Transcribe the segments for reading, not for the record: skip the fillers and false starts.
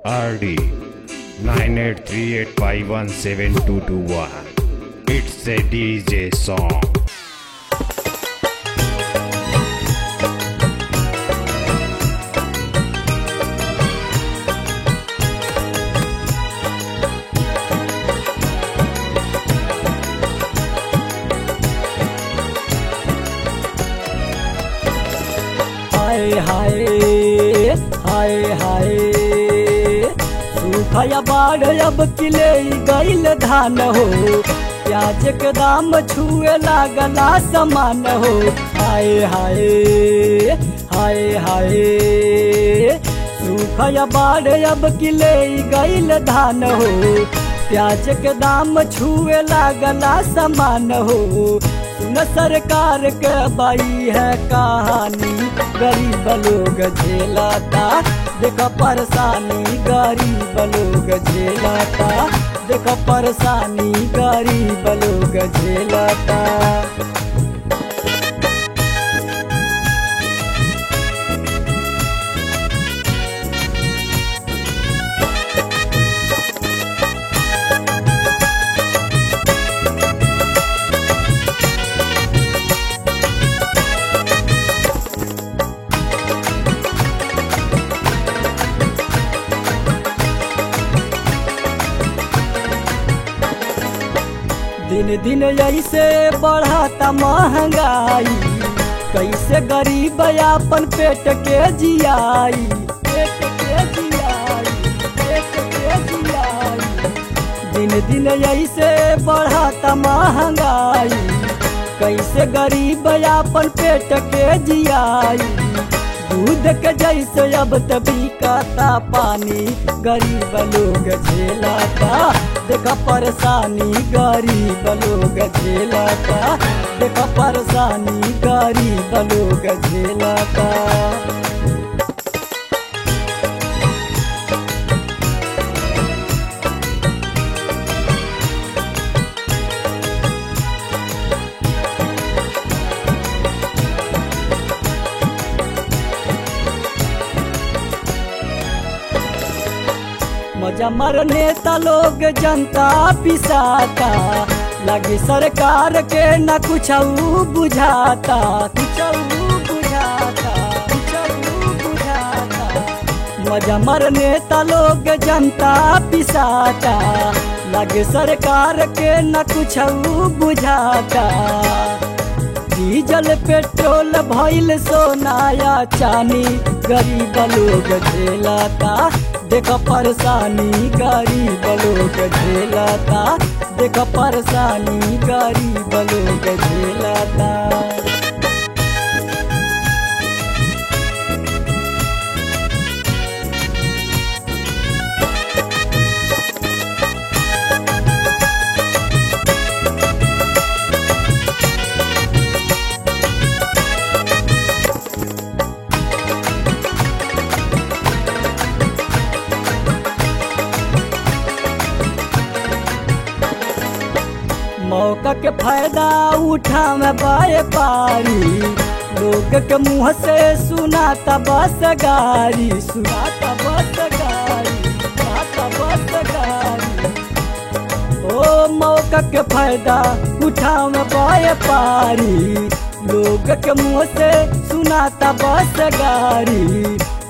RD 9838517221. It's a DJ song. हाय हाय हाय हाय सूखा बाढ़ अब किले गईल धान हो, प्याज के दाम छुए लागला समान हो। हाय हाय हाय हाय सूखा बाढ़ अब किले गईल धान हो, प्याज के दाम छुए लागला समान हो। सुन सरकार के बाई है कहानी, गरीब लोग झेलाता देख परेशानी, गरीब लोग झेलाता देख परेशानी, गरीब लोग झेलाता। दिन दिन ऐसे बढ़ाता महंगाई, कैसे गरीब अपन पेट के जियाई, पेट के जियाई, पेट के जियाई। दिन दिन ऐसे बढ़ाता महंगाई, कैसे गरीब अपन पेट के जियाई। दूध के जैसे अब त बिकाता पानी, गरीब लोग झेलाता देख परेशानी, गरीब लोग झेलाता देख परेशानी, गरीब लोग झेलाता। मजा मर नेता लोग जनता पिसाता, लगी सरकार के न कुछ बुझाता, कुछ बुझाता, कुछ बुझाता। मजा मर नेता लोग जनता पिसाता, लगे सरकार के न कुछ बुझाता। डीजल पेट्रोल भइल सोनाया चानी, गरीब लोग झेलाता देख परेशानी, गरीब लोग झेलाता देख परेशानी, गरीब लोग झेलाता। मौका के फायदा उठा में बाए पारी, लोग के मुँह से सुनाता बस गारी, सुनाता बस गारी, सुनाता बस गारी। ओ मौका के फायदा उठा में बाए पारी, लोग के मुँह से सुनाता बस गारी।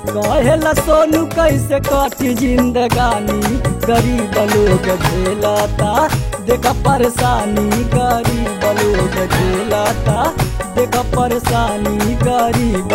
कहेला सोनू कैसे कटी जिंदगानी, गरीब लोग झेलाता देख परेशानी, गरीब लोग झेलाता देख परेशानी, गरीब